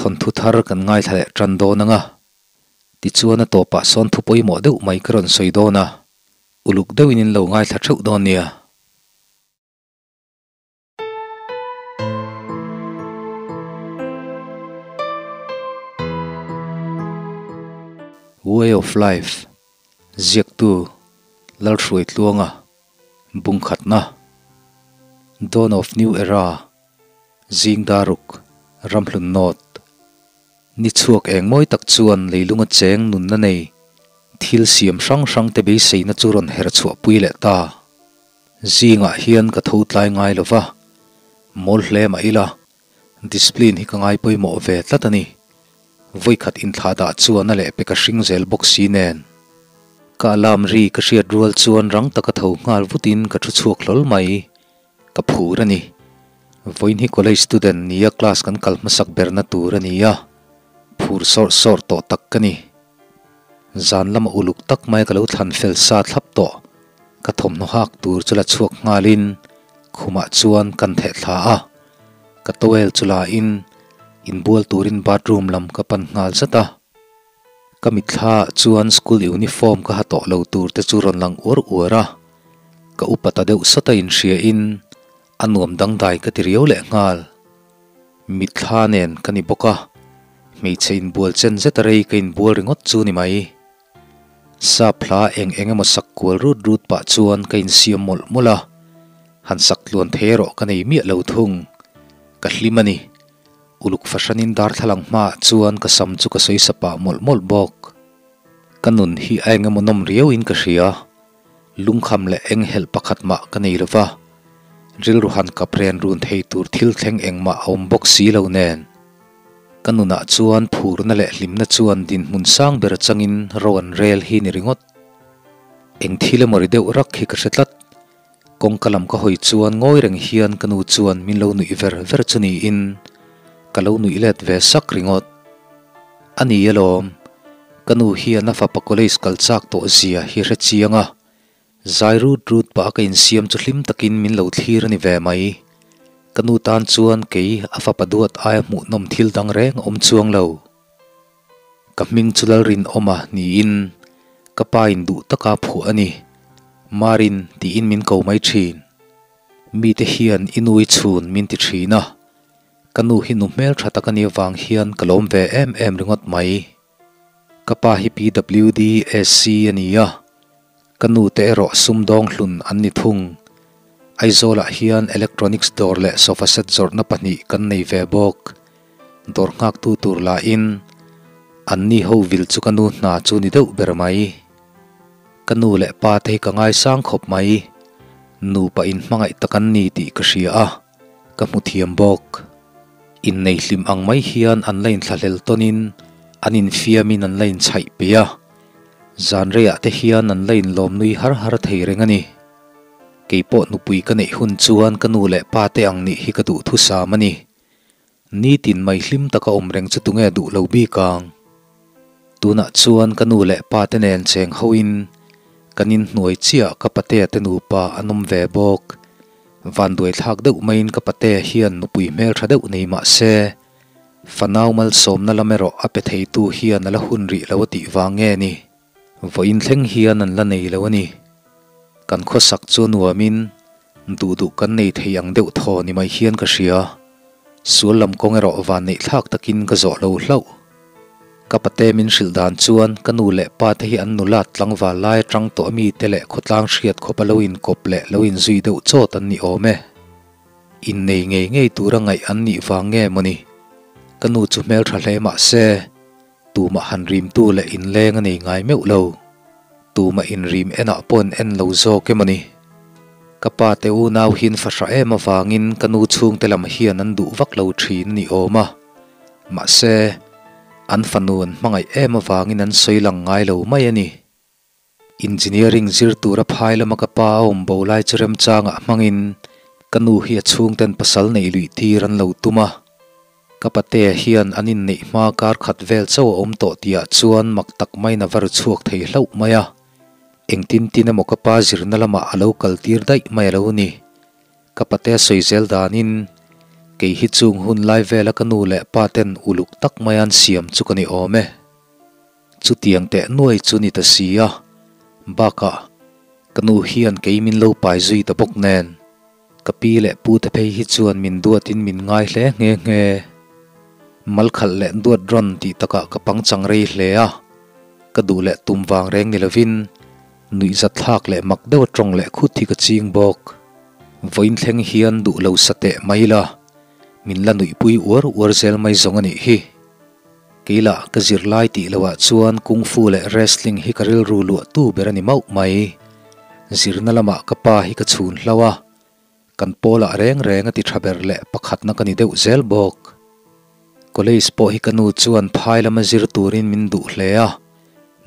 Thawnthu thar kan ngaithla leh tan dawn ang a, tichuan a tawpah sawn thu pawimawh deuh mai ka rawn sawi dawn a, uluk deuhin in lo ngaithla theuh dawn nia. Way of Life, Ziaktu, Lalhruaitluanga, Bungkhatna, Dawn of New Era, Zing Daruk, Ramhlun North. Ni chhuak eng mawi tak chuan leilunga cheng nunna nei thil siam hrang hrangte beiseina chu rawn her chhuahpui leh ta. Zingah hian ka tho tlai ngai lo va, mawl hle mah ila, discipline hi ka ngai pawimawh ve tlat a ni. Vawikhat inthlah dah chuan a lehpek a hring zel bawk si nen. Ka alarm ri ka hriat rual chuan rang taka tho nghal vutin ka thu chhuak hlawl mai, ka phur a ni. Vawiin hi college student nia class kan kal hmasak berna tur a ni a, phur sawrh sawrh tawh tak ka ni. Zan lama uluk tak mai ka lo thlan fel sa thlap tawh. Ka thawmhnaw hak tur chu la chhuak nghalin khumah chuan kan theh thla a, ka towel chu la in inbual turin bathroom lam ka pan nghal zat a. Ka mitthla ah chuan school uniform ka ha tawh lo tur te chu rawn lang uar uar a, ka upa ta deuh sawt a inhria in a nuam dangdai ka ti riau leh nghal. Mitthla nen ka ni bawk a, hmeichhe inbual chen zet a rei ka inbual ringawt chu ni mai. Sap hla eng eng emaw sak kual rut rut pah chuan ka insiam mawlh mawlh a, han sak tluan thei erawh ka nei miah lo thung. Ka hlim a ni. Uluk fahranin darthlalang hmaah chuan ka sam chu ka sawi sa pah mawlh mawlh bawk. Ka nun hi a eng emaw nawm riauin ka hria. Lungkham leh eng helh pakhat mah ka nei lo va, rilru han kap ren run thei tur thil thleng engmah a awm bawk si lo nen. Ka nunah chuan phurna leh hlimna chuan dinhmun sang ber atangin ro an rel hi ni ringawt. Eng thil emaw ri deuh rak hi ka hre tlat. Kawngka lam ka hawi chuan ngawi reng hian ka nu chuan min lo nuih ver ver chu niin ka lo nuih let ve sak ringawt. A ni alawm, ka nu hian a fapa college kal chak tawh zia hi hre chiang a, Zai rut rut pah a ka insiam chu hlim takin min lo thlir a ni ve mai. Ka nu tan chuan kei a fapa duat aia hmuhnawm thil dang reng a awm chuang lo. Ka hming chu Lalrinawma niin ka pa in duh taka phuah a ni. Marin tiin min ko mai thin. Mite hian i nu i chhun min ti thin a. Ka nu hi nu hmeltha tak a nih avang hian ka lawm ve em em ringawt mai. Ka pa hi PWD SC a ni a. Ka nu te erawh sumdawng hlun an ni thung. Aizawlah hian electronics dawr leh sofa set zawrhna pahnih kan nei ve bawk. Dawr nghaktu tur lahin an ni ho vil chu ka nu hna chu ni deuh ber mai. Ka nu leh pa te hi ka ngaisang khawp mai. Nupa inhmangaih tak an ni tih ka hria a, ka hmu thiam bawk. Innei hlim ang mai hian an la inthlahlel tawnin an infiamin an la inchhaih peih a. Zan reiah te hian an la inlawm nui har har thei reng a ni. Kei pawh nupui ka neih hun chuan ka nu leh pa te ang nih hi ka duh thusam a ni. Nitin mai hlim taka awm reng chu tunge duh lo bik ang? Tunah chuan ka nu leh pa te nen cheng hoin kan inhnuai chiah ka patea te nupa an awm ve bawk. Vanduai thlak deuh maiin ka patea hian nupui hmeltha deuh nei mah se, Fanau malsawmna lam erawh a pe theitu hian a la hun rih lo a tih vang nge ni? Vawiin thleng hian an la nei lo a ni. Kan khawsak chu a nuamin duh duh kan nei thei ang deuh thaw ni mai hian ka hria. Sual lam kawng erawh van neih thlak takin ka zawh lo hlauh. Ka pate min hrilh dan chuan ka nu leh pa te hi an nulat tlangval lai atang tawh mi te leh khawtlang hriat khawp a lo inkawp leh lo inzui deuh chawt an ni awm e. Innei ngei ngei tura ngaih an nih vang nge mawni? Ka nu chu hmeltha hle mah se, tumah han rimtu leh inleng a nei ngai meuh lo. Tumah inrim enah pawh an en lo zawk e mawni? Ka pa te unau hin fahra em avangin ka nu chhungte lam hian an duh vak lo thin a ni awm a. Mahse, an fanu an hmangaih em avangin an sawi lang ngai lo mai a ni. Engineering zir tura phai lama ka pa a awm bo lai chu remchangah hmangin ka nu hi a chhungten pasal neih luih tir an lo tum a. Ka patea hian an inneih hma kar khat vel chauh a awm tawh tihah chuan mak tak maiin a va ru chhuak thei hlauh mai a. Engtin tin emaw ka pa zirna lamah a lo kal tir daih mai a lo ni. Ka patea sawi zel danin. Kei hi chung hun lai vela ka nu leh pa ten uluk tak mai an siam chu ka ni awm e. Chutiang teh nuai chu ni ta si a, bakah ka nu hian kei min lo pai zui ta bawk nen, ka pi leh pu te phei hi chuan min duatin min ngai hle nghe nghe. Mal khalh leh duat rawn tih takah ka pangchang rei hle a, ka duh leh tum vang reng ni lovin nuihzatthlak leh mak deuha tawng leh khut hi ka ching bawk. Vawiin thleng hian duh lo sa teh mai la, min la nuihpui uar uar zel mai zawng a nih hi. Keilah ka zirlai tih loah chuan kung fu leh wrestling hi ka rilru luahtu ber a ni mauh mai. Zirna lamah ka pa hi ka chhun hlo a, kan pawlah reng reng a ti tha ber leh pakhatna ka ni deuh zel bawk. College pawh hi ka nu chuan phai lama zir turin min duh hle a,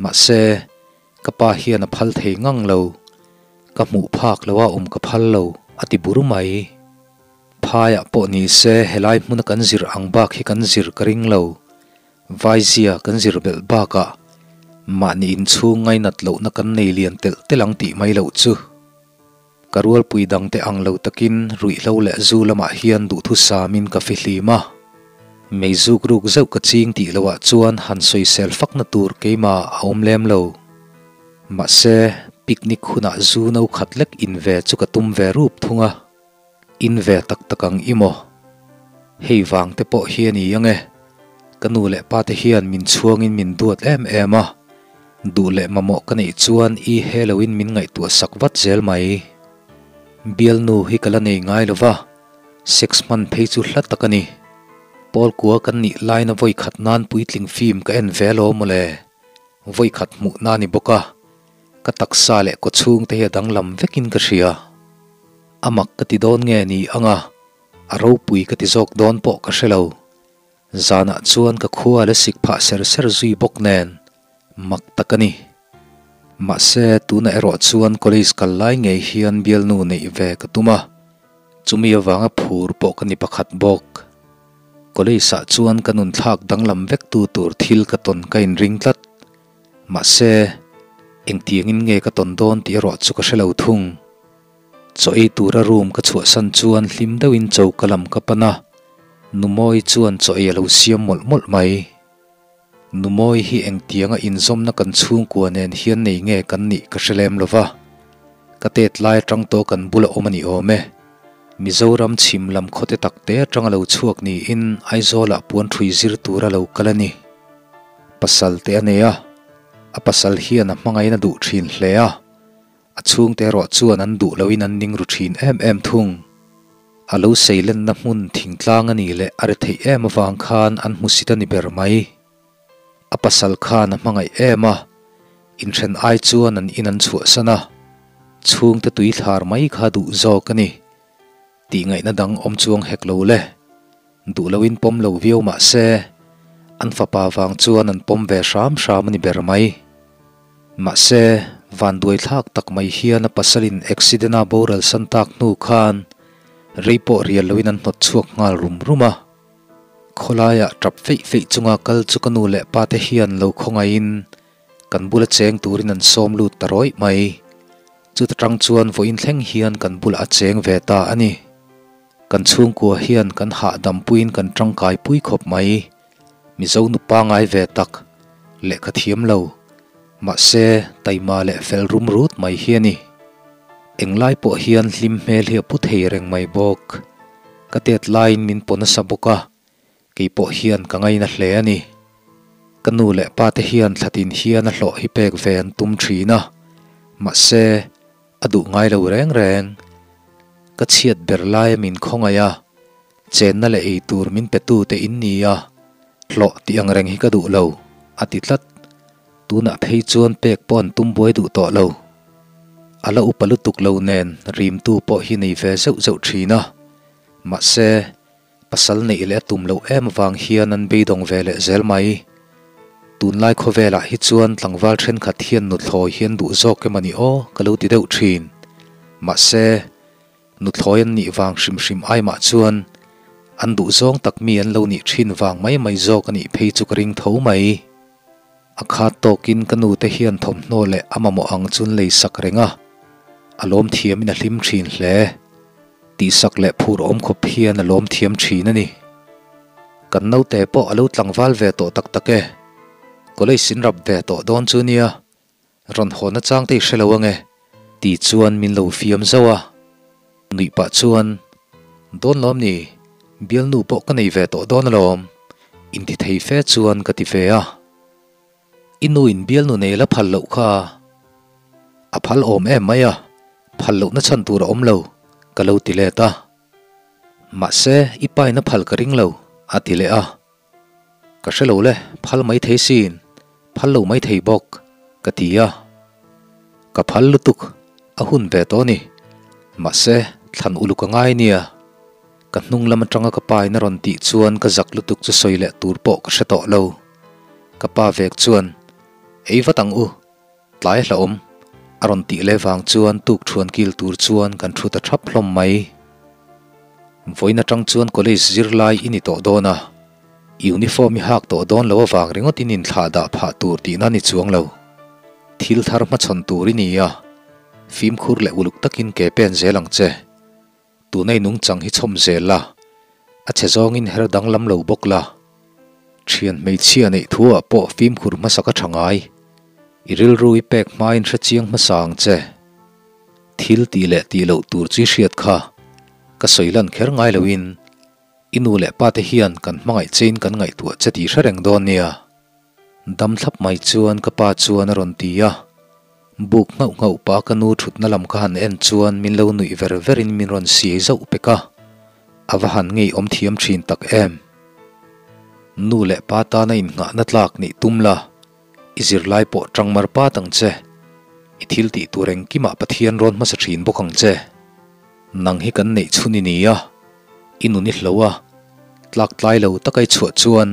mahse, ka pa hian a phal thei ngang lo. Ka hmuh phak loa awm ka phal lo, a ti bur mai. Phaiah pawh ni se helai hmuna kan zir ang bak hi kan zir ka ring lo. Vaizia kan zir belh bakah mahni inchhung ngainat lohna kan nei lian telh telh ang tih mai loh chu. Ka rualpui dangte ang lo takin ruihhlo leh zu lamah hian duhthusamin ka fihlim a. Meizuk ruk zeuh ka ching tih loah chuan han sawisel fakna tur keimah a awm lem lo. Mahse, picnic hunah zu no khat lek in ve chu ka tum ve rup thung a. In ve tak tak ang i maw? Hei vang te pawh hi a ni ang e. Ka nu leh pa te hian min chhuangin min duat em em a, duh leh mamawh ka neih chuan i he loin min ngaihtuah sak vat zel mai. Bialnu hi ka la nei ngai lo va, sex hman phei chu hla tak a ni. Pawl kua kan nih laina vawi khat nan puitling film ka en ve lo mawle. Vawi khat hmuhna a ni bawk a, ka taksa leh kawchhung te hi a danglam vekin ka hria. A mak ka ti dawn nge ni ang a, a ropui ka ti zawk dawn pawh ka hre lo. Zanah chuan ka khua la sik phah ser ser zui bawk nen, mak tak a ni. Mahse, tunah erawh chuan college kal lai ngei hian bialnu neih ve ka tum a, chumi avanga phur pawh ka ni pakhat bawk. College-ah chuan ka nunthlak danglam vektu tur thil ka tawn ka inring tlat. Mahse, engtiangin nge ka tawn dawn tih erawh chu ka hre lo thung. Chaw ei tura room ka chhuahsan chuan hlim deuhin choka lam ka pan a, Numawi chuan chaw ei a lo siam mawlh mawlh mai. Numawi hi engtianga inzawmna kan chhungkua nen hian nei nge kan nih ka hre lem lo va, ka tet lai atang tawh kan bula awm a ni awm e. Mizoram chhim lam khawte takte atanga lo chhuak niin Aizawlah puanthui zir tura lo kal a ni. Pasal te a nei a, a pasal hian a hmangaihna duh thin hle a. A chhungte erawh chuan an duh loin an ning ru thin em em thung. A lo seilenna hmun thingtlang a nih leh a retheih em avang khan an hmusit a ni ber mai. A pasal khan a hmangaih em a, inthen ai chuan an in an chhuahsan a, chhungte tuithlar mai kha duh zawk a ni. Tih ngaihna dang awm chuang hek lo le. Duh loin pawm lo viau mah se, an fapa vang chuan an pawm ve hram hram a ni ber mai. Mahse, vanduai thlak tak mai hian a pasalin accident-a boral san tak hnu khan rei pawh rial loin an hnawt chhuak nghal rum rum a. Khawlaiah tap feih feih chunga kal chu ka nu leh pa te hian lo khawngaihin kan bula cheng turin an sawm lut ta rawih mai. Chuta tang chuan vawiin thleng hian kan bulah a cheng ve ta a ni. Kan chhungkua hian kan hahdam puiin kan tangkai pui khawp mai. Mizo nu pangai ve tak, lehkha thiam lo, mahse taima leh fel rum rut mai hi a ni. Englai pawh hian hlim hmel hi a pu thei reng mai bawk. Ka tet laiin min paw nasa bawk a, kei pawh hian ka ngaina hle a ni. Ka nu leh pa te hian thlatin hian a hlawh hi pek ve an tum thin a, mahse a duh ngai lo reng reng. Ka chhiat ber laia min khawngaih a, chenna leh ei tur min pe tu te in ni a, hlawh tih ang reng hi ka duh lo, a ti tlat. Tunah phei chuan pek pawh an tum buai duh tawh lo. A la upa lutuk lo nen rimtu pawh hi nei ve zeuh zeuh thin a, mahse, Pasal neih leh a tum loh em avang hian an beidawng ve leh zel mai. Tunlai khawvelah hi chuan tlangval thenkhat hian nuthlawi hi an duh zawk em a ni aw ka lo ti deuh thin. Mahse, nuthlawi an nih vang hrim hrim ai mah chuan an duh zawng tak mi an lo nih thin vang mai mai zawk a nih phei chu ka ring tho mai. A khat tawkin ka nu te hian thawmhnaw leh a mamawh ang chu an lei sak reng a, a lawm thiamin a hlim thin hle. Tihsak leh phur awm khawp hian a lawm thiam thin a ni. Kan naute pawh a lo tlangval ve tawh tak tak e. College in rap ve tawh dawn chu nia, rawn haw na chang te i hre lo ange ti chuan min lo fiam zauh a. Nuih pah chuan, Dawn lawm ni, bialnu pawh ka nei ve tawh dawn alawm, inti thei fe chuan ka ti ve a. I nu in bialnu nei la phal loh kha a phal awm em mai a, phal lohna chhan tur a awm lo, ka lo ti let a. Mahse, i pa in a phal ka ring lo, a ti leh a. Ka hre lo le, phal mai thei sin, phal lo mai thei bawk, ka ti a. Ka phal lutuk, a hun ve tawh a ni. Mahse, thlan uluk a ngai nia. Ka hnung lam atanga ka pa in a rawn tih chuan ka zak lutuk chu sawi leh tur pawh ka hre tawh lo. Ka pa vek chuan, Ei vat ang u, tlai hlauhawm, a rawn tih leh vang chuan tuk thuan kil tur chuan kan thu ta thap hlawm mai. Vawiin atang chuan college zirlai i ni tawh dawn a, uniform i hak tawh dawn lo avang ringawt in inthlah dah phah tur tihna ni chuang lo. Thil thar hmachhawn tur i ni a, fimkhur leh uluk takin ke pen zel ang che. Tuna i nungchang hi chhawm zel la, a chhe zawngin her danglam lo bawk la. Thian hmeichhia neih thu ah pawh fimkhur hmasa ka tha ngai. I rilru i pek hmain hre chiang hmasa ang che. Thil tih leh tih loh tur chu i hriat kha. Ka sawi lan kher ngai loin i nu leh pa te hian kan hmangaih chein kan ngaihtuah che tih hre reng dawn nia. Dam thlap mai chuan ka pa chuan a rawn ti a. Buk nghauh nghauh pah ka nu thutna lam ka han en chuan min lo nuih ver verin min rawn siai zauh pek a, a va han ngeiawm thiam thin tak em. Nu leh pa tana innghahna tlak nih tum la, i zirlai pawh tang mar pat ang che. I thil tih tur engkimah Pathian rawn hmasa thin bawk ang che. Nang hi kan neih chhun i ni a, i nun i hlo a, tlak tlai lo taka i chhuah chuan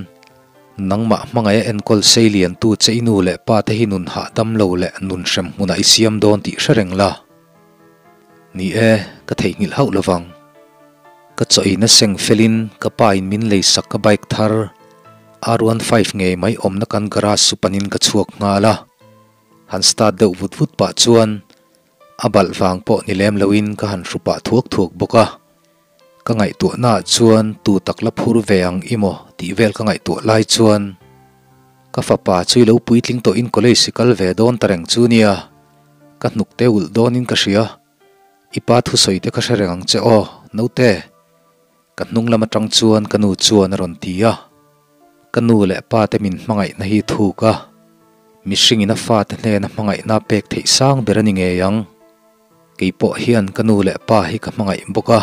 Nangmah hmangaih a enkawl sei liantu che i nu leh pa te hi nun hahdam lo leh nun hrem hmunah i siam dawn tih hre reng la. Ni e, ka theihnghilh hauh lovang. Ka chawina seng felin ka pa in min leisak ka bike thar R15 ngei mai awmna kan garage chu panin ka chhuak nghal a. Han start deuh vut vut pah chuan a balh vang pawh ni lem loin ka han hru pah thuak thuak bawk a. Ka ngaihtuahnaah chuan tu tak la phur ve ang i maw tih vel ka ngaihtuah lai chuan ka fapa chu i lo puitling tawhin college i kal ve dawn ta reng chu nia, ka hnuk te ulh dawnin ka hria, i pa thusawi te ka hre reng ang che aw, naute. Ka hnung lam atang chuan ka nu chuan a rawn ti a, ka nu leh pa te min hmangaihna hi thuk a, mihringin a fate hnena hmangaihna pek theih sang ber a ni ngei ang. Kei pawh hian ka nu leh pa hi ka hmangaih bawk a,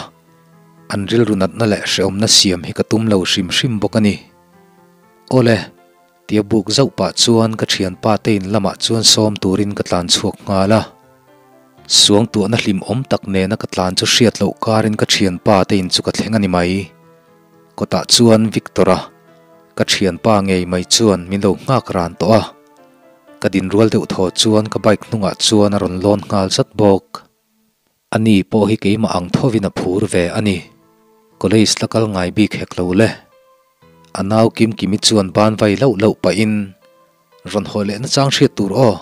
an rilru natna leh hrehawmna siam hi ka tum lo hrim hrim bawk a ni. Awle, tia buk zauh pah chuan ka thianpa te in lamah chuan sawm turin ka tlan chhuak nghal a. Suangtuahna hlimawm tak nena ka tlan chu hriat loh karin ka thianpa te in chu ka thleng a ni mai. Kawtah chuan Victor-a, ka thianpa ngei mai chuan min lo nghak ran tawh a. Ka din rual deuh thaw chuan ka bike hnungah chuan a rawn lawn nghal zat bawk. Ani pawh hi keimah ang thovin a phur ve a ni. College la kal ngai bik hek lo le. A nau Kim Kimi chuan ban vai lauh lauh pahin, Rawn haw leh nachang hriat tur aw,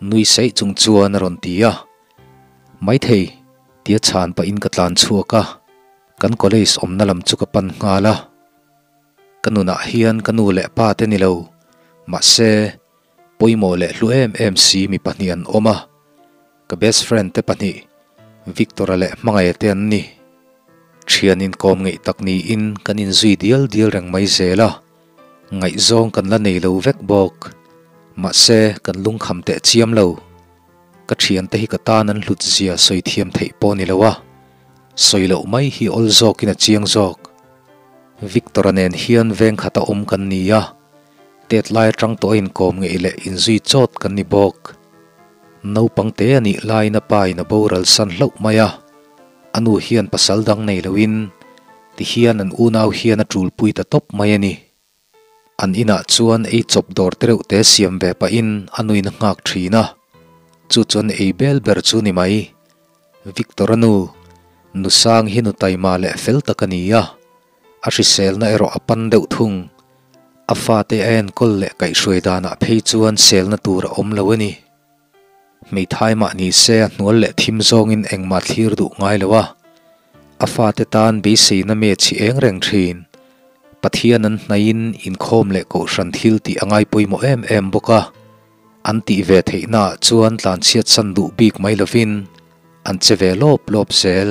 nui saih chung chuan a rawn ti a. Maithei, tia chhan pahin ka tlan chhuak a, kan college awmna lam chu ka pan nghal a. Ka nunah hian ka nu leh pa te ni lo, mahse, pawimawh leh hlu em em si mi pahnih an awm a, ka best friend te pahnih, Victor-a leh Hmangaia te an ni. Thian inkawm ngeih tak niin kan inzui dial dial reng mai zel a, ngaihzawng kan la nei lo vek bawk. Mahse, kan lungkham teh chiam lo. Ka thiante hi ka tan an hlut zia sawi thiam theih pawh ni lo a, sawi loh mai hi awl zawkin a chiang zawk. Victor-a nen hian veng khata awm kan ni a, tet lai atang tawh a inkawm ngeih leh inzui chawt kan ni bawk. Naupang te a nih laiin a pa in a boral san hlauh mai a, a nu hian pasal dang nei loin tihian an unau hian a tulpui ta tawp mai a ni. An inah chuan ei chawp dawr te reuh te siam ve pahin a nuin a nghak thin a, chu chuan ei bel ber chu ni mai. Victor-a nu, Nusang hi nu taima leh fel tak a ni a, a hriselna erawh a pan deuh thung. A fate a enkawl leh kaihhruai danah phei chuan selna tur a awm lo a ni. Hmeithai mah ni se a hnual leh thim zawngin engmah thlir duh ngai lo a. A fate tan beiseina me chhi eng reng thin. Pathian an hnaihin inkhawm leh kohhran thil tih a ngai pawimawh em em bawk a. An tih ve theihnaah chuan tlanchhiatsan duh bik mai lovin an che ve lawp lawp zel.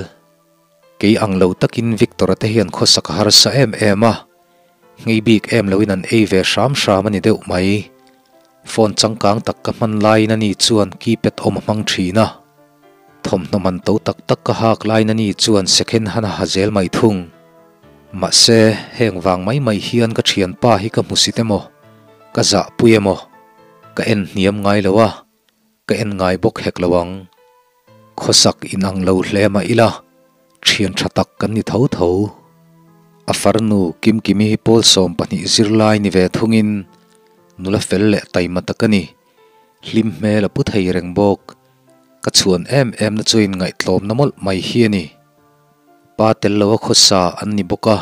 Kei ang lo takin Victor-a te hian khawsak a harsa em em a, nghei bik em loin an ei ve hram hram a ni deuh mai. Phone changkang tak ka hman laiin ani chuan keypad awm a hmang thin a, thawmhnaw man to tak tak ka hak laiin ani chuan second hand a ha zel mai thung. Mahse, heng vang mai mai hian ka thianpa hi ka hmusit emaw, ka zahpui emaw, ka en hniam ngai lo a, Ka en ngai bawk hek lo ang. Khawsak inang lo hle mah ila, thian tha tak kan ni tho tho. A farnu Kimkimi hi pawl 12 zirlai ni ve thungin nula fel leh taima tak a ni. Hlim hmel a pu thei reng bawk. Ka chhuan em em na chu inngaihtlawmna mawlh mai hi a ni. Pa tel lo a khawsa an ni bawk a,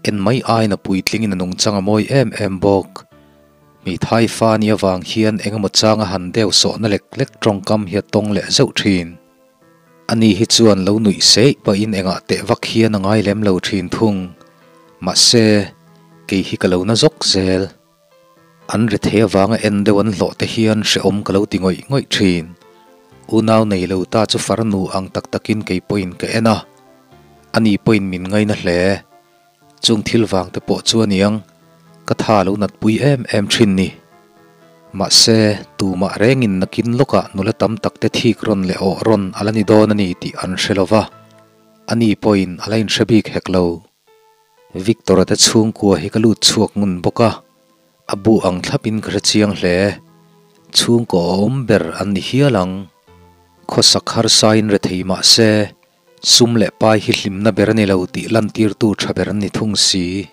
en mai aiin a puitlingin a nungchang a mawi em em bawk. Hmeithai fa ni avang hian eng emaw changa han deuh sawhna lek lek tawngkam hi a tawng leh zeuh thin. Ani hi chuan lo nuih seih pahin engah teh vak hian a ngai lem lo thin thung. Mahse, kei hi ka lo na zawk zel. An ri thei avanga en deuh an hlawh te hian hrehawm ka lo ti ngawih ngawih thin. Unau nei lo ta chu farnu ang tak takin kei pawhin ka en a, ani pawhin min ngaina hle. Chung thil vang te pawh chu aniang ka tha lo natpui em em thin ni. Mahse, tumah rengin nakin lawkah nula tam tak te thik rawn leh awh rawn a la ni dawn a ni tih an hre lo va, ani pawhin a la inhre bik hek lo. Victor-a te chhungkua hi ka lut chhuak ngun bawk a, a bu ang thlapin ka hre chiang hle. Chhungkaw awm ber an ni hial ang. Khawsak harsain rethei mah se, Sum leh pai hi hlimna ber a ni lo tih lantirtu tha ber an ni thung si.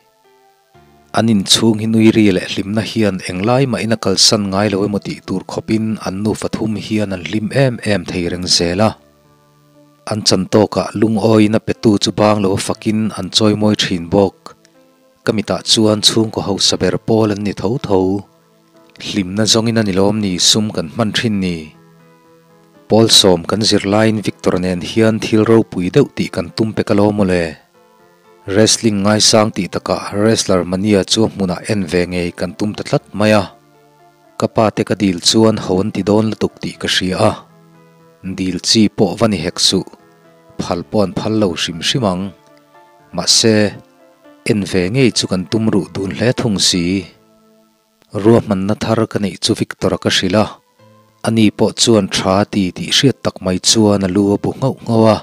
An inchhung hi nui ri leh hlimna hian englai mahin a kalsan ngai lo emaw tih tur khawpin an nufa thum hian an hlim em em thei reng zel a. An chan tawkah lungawiin a petu chu bang lo a fakin an chawimawi thin bawk. Ka mitah chuan chhungkaw hausa ber pawl an ni tho tho. Hlimna zawngin a ni lawm ni sum kan hman thin ni. Pawl sawm kan zir laiin Victor nen hian thil ropui deuh tih kan tum pek alawm aw le. Wrestling ngaisang tih takah wrestler mania chu a hmunah en ve ngei kan tum ta tlat mai a. Ka pa te ka dil chuan ho an ti dawn lutuk tih ka hria a. Dil chi pawh va ni hek suh. Phal pawh an phal lo hrim hrim ang. Mahse, en ve ngei chu kan tum ruh dun hle thung si. Ruahmanna thar ka neih chu Victor-a ka hrilh a, ani pawh chuan tha ti tih hriat tak mai chuan a lu a bu nghauh nghauh a,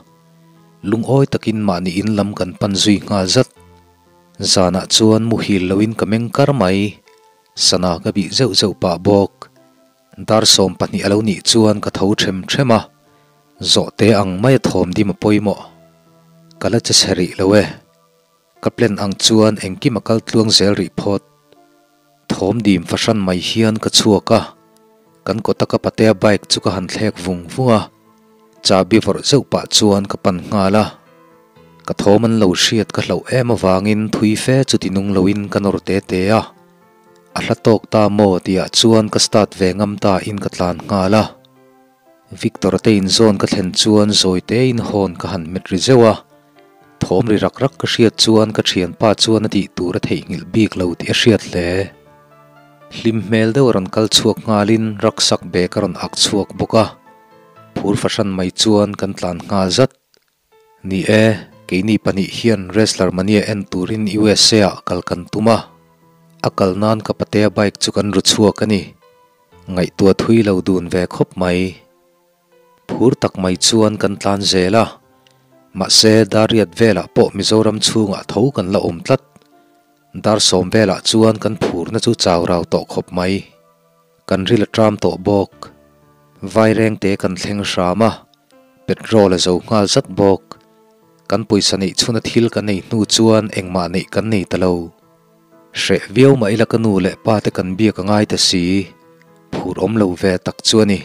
lungawi takin mahni in lam kan pan zui nghal zat. Zanah chuan muhil loin ka meng kar mai, sana ka bih zeuh zeuh pah bawk. Dar 12 a lo nih chuan ka tho ṭhem ṭhem a, zawhte ang maia thawm dim a pawimawh. Ka la che chhe rih lo e. Ka plan ang chuan engkim a kal tluang zel rih phawt. Thawm dim fahran mai hian ka chhuak a, kan kawta ka patea bike chu ka han thlek vung vung a, chabi vawrh zeuh pah chuan ka pan nghal a. Ka thawm an lo hriat ka hlauh em avangin thui fe chu ti nung loin ka nawr te te a. A hla tawk ta maw tihah chuan ka start ve ngam ta in ka tlan nghal a. Victor-a te inzawn ka thlen chuan zawi tein hawn ka han hmet ri zeuh a, thawm ri rak rak ka hriat chuan ka thianpa chuan a tih tur a theihnghilh bik lo tih a hriat hle. Hlim hmel deuh a rawn kal chhuak nghalin rucksack bag a rawn ak chhuak bawk a, phur fahran mai chuan kan tlan nghal zat. Ni e, keini pahnih hian wrestler mania en turin USA ah kal kan tum a, a kal nan ka patea bike chu kan ru chhuak a ni. Ngaihtuah thui lo dun ve khawp mai. Phur tak mai chuan kan tlan zel a, mahse Dariat velah pawh Mizoram chhungah tho kan la awm tlat. Dar sawm velah chuan kan phurna chu chau rau tawh khawp mai. Kan ril a tram tawh bawk. Vairengte kan thleng hram a, petrol a zo nghal zat bawk. Kan pawisa neih chhuna thil kan ei hnu chuan engmah neih kan nei ta lo. Hreh viau mah ila ka nu leh pa te kan biak a ngai ta si, phur awm lo ve tak chu a ni.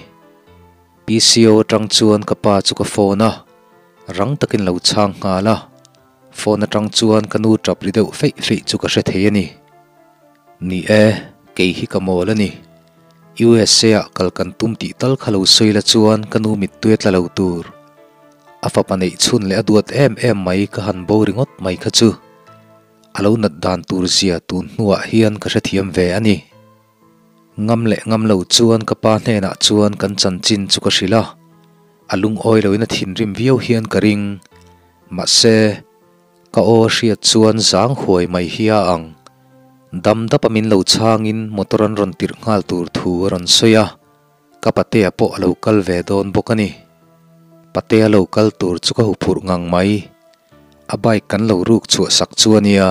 PCO atang chuan ka pa chu ka phone a, rang takin lo chhang nghal a, phone atang chuan ka nu tap ri deuh feih feih chu ka hre thei a ni. Ni e, kei hi ka mawl a ni. USA ah kal kan tum tih tal kha lo sawi la chuan ka nu mittui a tla lo tur. A fapa neih chhun leh a duat em em mai ka han bo ringawt mai kha chu a lo nat dan tur zia tun hnuah hian ka hrethiam ve a ni. Ngam leh ngam lo chuan ka pa hnenah chuan kan chanchin chu ka hrilh a, a lungawi loin a thinrim viau hian ka ring. Mahse, ka aw a hriat chuan zang huai mai hi a ang. Dam dapa min lo chhangin motor an rawn tirh nghal tur thu a rawn sawi a. Ka patea pawh a lo kal ve dawn bawk a ni. Patea lo kal tur chu ka huphurh ngang mai. A bike kan lo ruk chhuah sak chu a nia,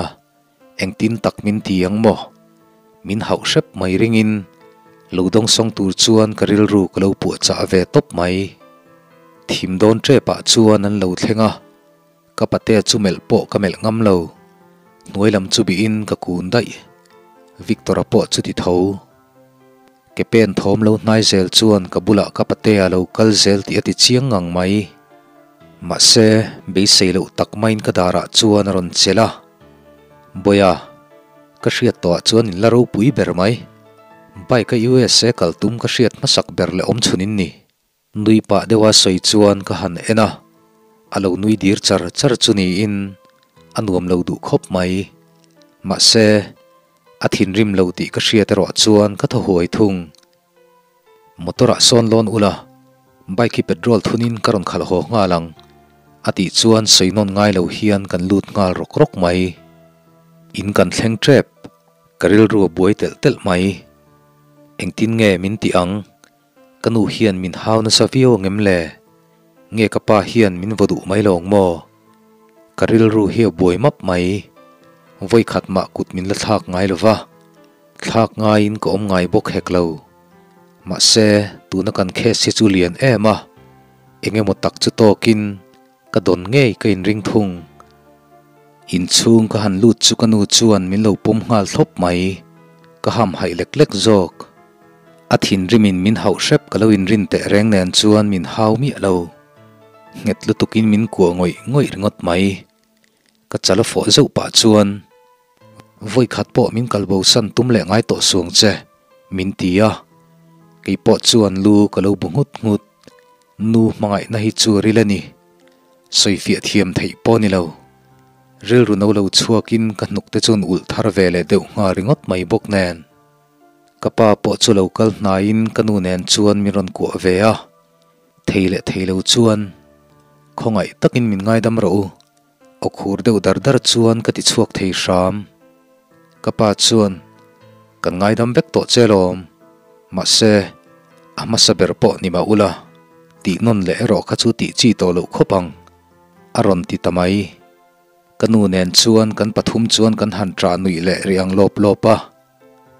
engtin tak min ti ang maw? Min hauh hrep mai ringin lo dawngsawng tur chuan ka rilru ka lo puahchah ve tawp mai. Thim dawn ṭepah chuan an lo thleng a, ka patea chu melh pawh ka melh ngam lo. Hnuai lam chu bihin ka kun daih. Victor-a pawh chu ti tho. Ke pen thawm lo hnai zel chuan ka bulah ka patea lo kal zel tih a ti chiang ngang mai. Mahse, beisei loh tak maiin ka darah chuan a rawn chelh a. Bawiha, ka hriat tawhah chuan in la ropui ber mai. Bike a USA kal tum ka hriat hmasak ber leh awm chhun in ni. Nui pah deuha sawi chuan ka han en a, a lo nui dir char char chu niin a nuam lo duh khawp mai. Mahse, a thinrim lo tih ka hriat erawh chuan ka thaw huai thung. Motor ah sawn lawn ula, bike hi petrol thunin ka rawn khalh haw nghal ang, a tih chuan sawi nawn ngai lo hian kan lut nghal rawk rawk mai. In kan thleng tep, ka rilru a buai telh telh mai. Engtin nge min tih ang? Ka nu hian min hau nasa viau ang em le? Nge ka pa hian min vaw duh mai lo ang maw? Ka rilru hi a buai map mai. Vawikhat mah kut min la thlak ngai lo va, thlak ngaiin ka awm ngai bawk hek lo. Mahse, tuna kan case hi chu lian em a, eng emaw tak chu tawkin ka dawn ngei ka inring thung. Inchhung ka han lut chu ka nu chuan min lo pawm nghal thlawp mai, ka hamhaih lek lek zawk. A thinrimin min hauh hrep ka lo inrin teh reng nen chuan min hau miah lo. Nghet lutukin min kuah ngawih ngawih ringawt mai. Ka chal a fawh zeuh pah chuan, Vawikhat pawh min kalbosan tum leh ngai tawh suang che, min ti a. Kei pawh chuan lu ka lo bu nghut nghut. Nu hmangaihna hi chu ril a ni. Sawifiah thiam theih pawh ni lo. Rilru no lo chhuakin ka hnuk te chuan ulh thar ve leh deuh nghal ringawt mai bawk nen. Ka pa pawh chu lo kal hnaiin ka nu nen chuan min rawn kuah ve a, thei leh thei lo chuan khawngaih takin min ngaidam rawh u, aw khur deuh dar dar chuan ka ti chhuak thei hram. Ka pa chuan kan ngaidam vek tawh che lawm, mahse a hmasa ber pawh ni mah ula, tih nawn leh erawh kha chu tih chi tawh loh khawp ang, a rawn ti ta mai. Ka nu nen chuan kan pathum chuan kan han ṭah nuih leh rih ang lawp lawp a.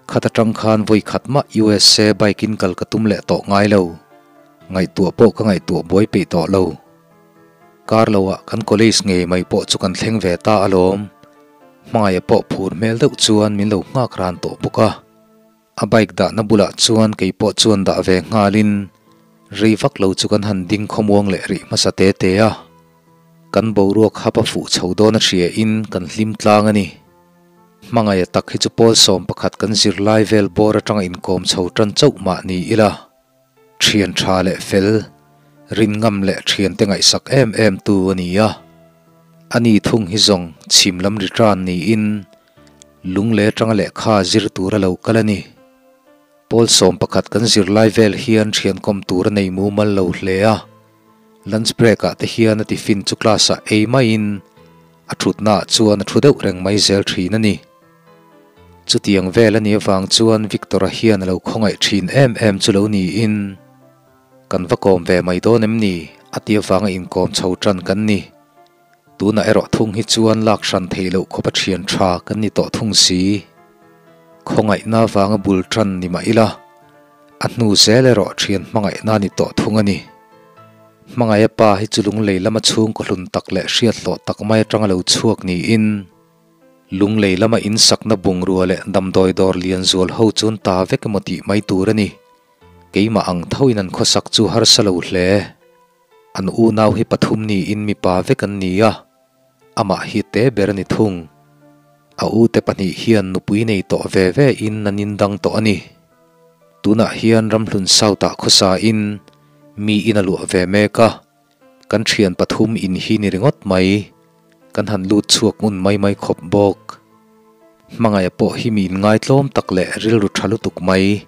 Khat atang khan vawi khat mah USA bike in kal ka tum leh tawh ngai lo. Ngaihtuah pawh ka ngaihtuah buai peih tawh lo. Kar lo ah kan college ngei mai pawh chu kan thleng ve ta alawm. Hmangaih pawh phur hmel deuh chuan min lo nghak ran tawh bawk a. A bike dahna bulah chuan kei pawh chuan dah ve nghalin rei vak lo chu kan han ding khawmuang leh rih hmasa te te a. Kan boruak hap a fuh chho dawn a hria in kan hlim tlang a ni. Hmangaih a tak hi chu pawl 11 kan zirlai vel bawr atanga inkawm chho tan chauh mah ni ila, thian tha leh fel, rin ngam leh thiante ngaihsak em em tu a ni a. Ani thung hi zawng chhim lam ri tan niin lungle atanga lehkha zir tur a lo kal a ni. Pawl 11 kan zirlai vel hian thian kawm tur a nei mumal lo hle a, lunch break ah te hian a tiffin chu class ah ei maiin A thutnaah chuan a thu deuh reng mai zel thin a ni. Chutiang vel a nih avang chuan Victor-a hian a lo khawngaih thin em em chu lo niin, Kan va kawm ve mai dawn em ni? a ti avanga inkawm chho tan kan ni. Tunah erawh thung hi chuan lak hran theih loh khawpa thian tha kan ni tawh thung si. Khawngaihna avanga bul tan ni mah ila, a hnu zel erawh thian hmangaihna a ni tawh thung a ni. Hmangaih a pa hi chu lunglei lama chhungkaw hlun tak leh hriat hlawh tak mai atanga lo chhuak niin lunglei lama in sakna bungrua leh damdawi dawr lian zual ho chuan ta vek emaw tih mai tur a ni. Keimah ang thoin an khawsak chu harsa lo hle. An unau hi pathum niin mipa vek an ni a, amah hi te ber a ni thung. A ute pahnih hian nupui nei tawh ve ve in an indang tawh a ni. Tunah hian Ramhlun South-ah khawsain mi in a luah ve mek a, Kan thian pathum in hi ni ringawt mai. Kan han lut chhuak ngun mai mai khawp bawk. Hmangaih pawh hi mi inngaitlawm tak leh rilru tha lutuk mai.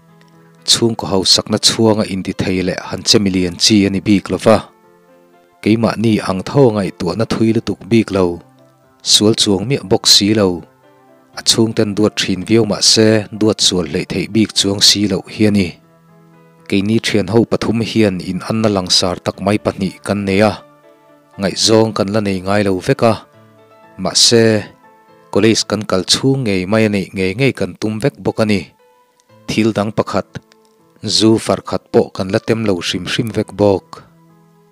Chhungkaw hausakna chhuanga intithei leh han che milian chi a ni bik lova. Keimahni ang tho a ngaihtuahna thui lutuk bik lo. Sual chuang miah bawk si lo. A chhungten duat thin viau mah se duat sual hleih theih bik chuang si loh hi a ni. Keini thianho pathum hian in anna langsar tak mai pahnih kan nei a, ngaihzawng kan la nei ngai lo vek a. Mahse, college kan kal chhung ngei mai a neih ngei ngei kan tum vek bawk a ni. Thil dang pakhat, zu farkhat pawh kan la tem lo hrim hrim vek bawk.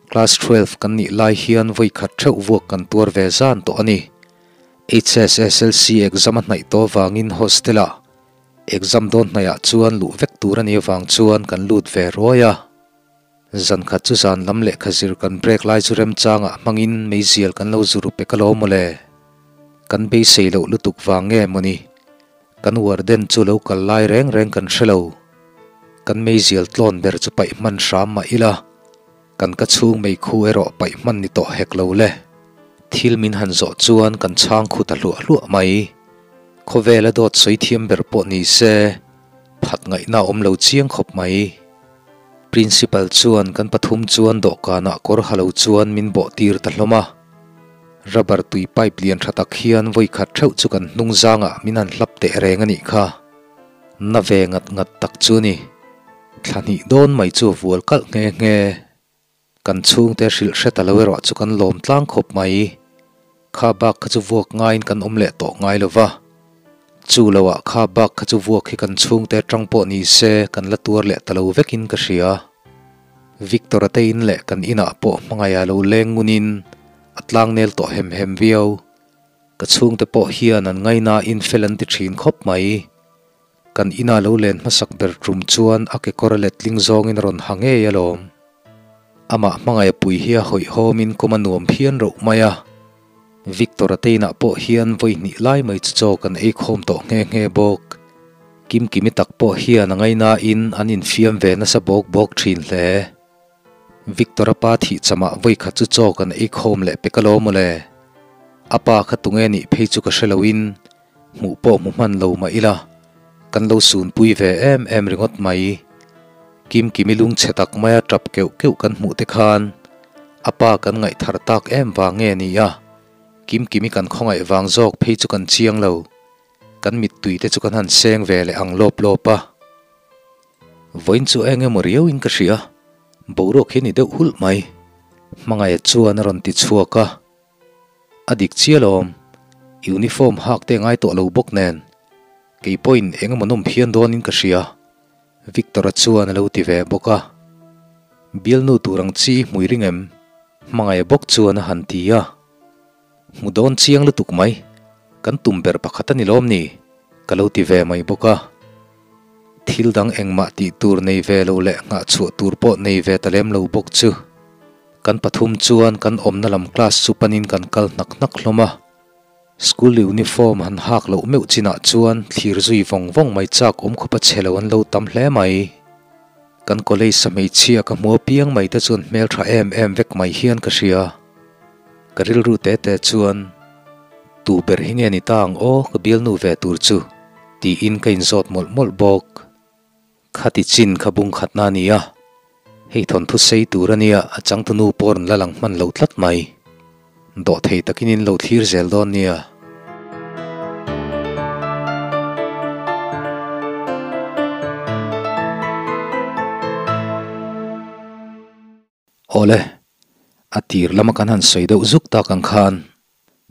Class 12 kan nih lai hian vawi khat theuh vuak kan tuar ve zan tawh a ni. HSSLC exam a hnaih tawh vangin hostel-ah exam dawn hnaihah chuan luh vek tur a nih avang chuan kan lut ve ruai a. Zan khat chu zan lam lehkha zir kan break lai chu remchangah hmangin meizial kan lo zu ru pek alawm mawle. Kan beisei loh lutuk vang nge mawni? Kan warden chu lo kal lai reng reng kan hre lo. Kan meizial tlawn ber chu paih hman hram mah ila. Kan ka chhung meikhu erawh paih hman ni tawh hek lo le. Thil min han zawh chuan kan chhang khu ta hluah hluah mai. Khawvela dawt sawi thiam ber pawh ni se, phat ngaihna a awm lo chiang khawp mai. Principal chuan kan pathum chuan dawhkanah kawr ha lo chuan min bawh tir ta hlawm a. Rubber tui pipe lian tha tak hian vawi khat theuh chu kan hnung zangah min han hlap teh reng a nih kha. Na ve ngat ngat tak chu a ni. Thla hnih dawn mai chu a vual kalh nghe nghe. Kan chhungte hrilh hre ta lo erawh chu kan lawm tlang khawp mai. Kha bak kha chu vuak ngaiin kan awm leh tawh ngai lo va. Chu loah kha bak kha chu vuak hi kan chhungte atang pawh ni se kan la tuar leh ta lo vekin ka hria. Victor-a te in leh kan inah pawh hmangaih a lo leng ngunin a tlangnel tawh hem hem viau. Ka chhungte pawh hian an ngainain fel an ti thin khawp mai. Kan ina lo len hmasak ber tum chuan a kekawr a letling zawngin a rawn ha ngei alawm. Amah hmangaih a pui hi a hawihhawmin kawm a nuam phian roh mai a. Victor-a te inah pawh hian vawi hnih lai mai chu chaw kan ei khawm tawh nghe nghe bawk. Kimkimi tak pawh hian a ngainain an infiam ve nasa bawk bawk thin hle. Victor-a pa thih chamah vawi khat chu chaw kan ei khawm leh pek alawm mawle. A pa kha tunge nih phei chu ka hre loin Hmuh pawh hmu hman lo mah ila, kan lo sunpui ve em em ringawt mai. Kimkimi lungchhe tak maia tap keuh keuh kan hmuh te khan a pa kan ngaih thar tak em vang nge ni a, Kimkimi kan khawngaih vang zawk phei chu kan chiang lo. Kan mittui te chu kan han seng ve leh ang lawp lawp a. Vawiin chu eng emaw riau in ka hria, boruak hi ni deuh hulh mai. Hmangaih chuan a rawn ti chhuak a. A dik chiah lawm, uniform hak te ngai tawh lo bawk nen, kei pawhin eng emaw nawm phian dawnin ka hria, Victor-a chuan a lo ti ve bawk a. Bialnu tur ang chi hmui ring em? Hmangaih bawk chuan a han ti a. Hmu dawn chiang lutuk mai, kan tum ber pakhat a ni lawm ni? Ka lo ti ve mai bawk a. Thil dang engmah tih tur nei ve lo leh nghah chhuah tur pawh nei ve ta lem lo bawk chu. Kan pathum chuan kan awmna lam class chu panin kan kal hnak hnak hlawm a. School uniform han hak loh meuh chinah chuan thlir zui vawng vawng mai chak awm khawp a chhe lo an lo tam hle mai. Kan college a hmeichhia ka hmu apiang mai te chuan hmeltha em em vek mai hian ka hria. Ka rilru te te chuan, Tu ber hi nge ni ta ang aw ka bialnu ve tur chu? tiin ka inzawt mawlh mawlh bawk. Khati chin kha bung khatna a ni a, hei thawnthu sei tur a nia a changtunu pawh rawn la lang hman lo tlat mai. Dawhthei takin in lo thlir zel dawn nia. Awle, a tir lama kan han sawi deuh zuk tak ang khan,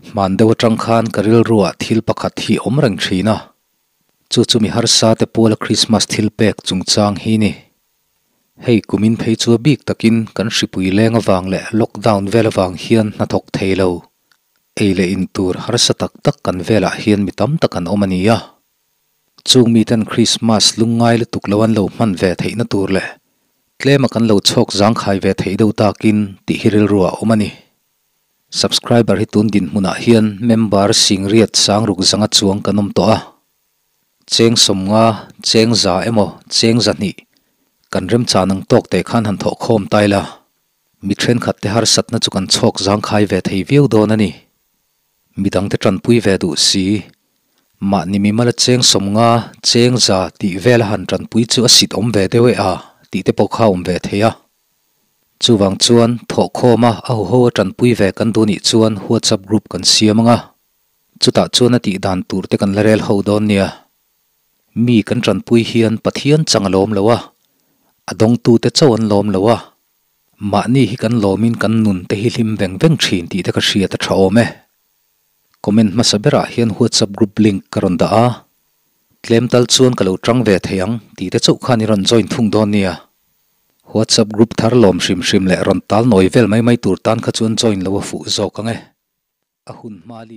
hman deuh atang khan ka rilruah thil pakhat hi awm reng thin a. Chu chu mi harsa te puala Krismas thil pek chungchang hi ni. Hei kumin phei chu a bik takin kan hripui leng avang leh lockdown vel avang hian hnathawk thei lo. Ei leh in tur harsa tak tak kan velah hian mi tam tak an awm a ni a. Chung miten Krismas lungngai lutuk lo an lo hman ve theihna tur leh tlema kan lo chhawk zangkhai ve theih deuh takin tih hi rilru ah awm a ni. Subscriber hi tun dinhmunah hian member singriat sangruk zanga chuang kan awm tawh a. Cheng sawmnga, cheng za emaw cheng zahnih kan remchan ang tawk teh khan han thawhkhawm ta ila. Mi thenkhat te harsatna chu kan chhawk zangkhai ve thei viau dawn a ni. Midangte tanpui ve duh si, mahni mimala cheng 50, cheng 100 tih vela han tanpui chu a sit awm ve deuh e a tih te pawh kha a awm ve thei a. Chuvang chuan thawhkhawma a huho a tanpui ve kan duh nih chuan WhatsApp group kan siam ang a, chutah chuan a tih dan tur te kan la rel ho dawn nia. Mi kan tanpui hian Pathian chang a lawm lo a, a dawngtute chauh an lawm lo a, Mahni hi kan lawmin kan nun te hi hlim veng veng thin tih te ka hriat a tha awm e. Comment hmasa berah hian WhatsApp group link ka rawn dah a, tlem tal chuan ka lo tang ve thei ang tih te chauh khan i rawn join thung dawn nia. WhatsApp group thar lawm hrim hrim leh rawn tal nawi vel mai mai tur tan kha chuan join lo a fuh zawk ang e. A hun hma li.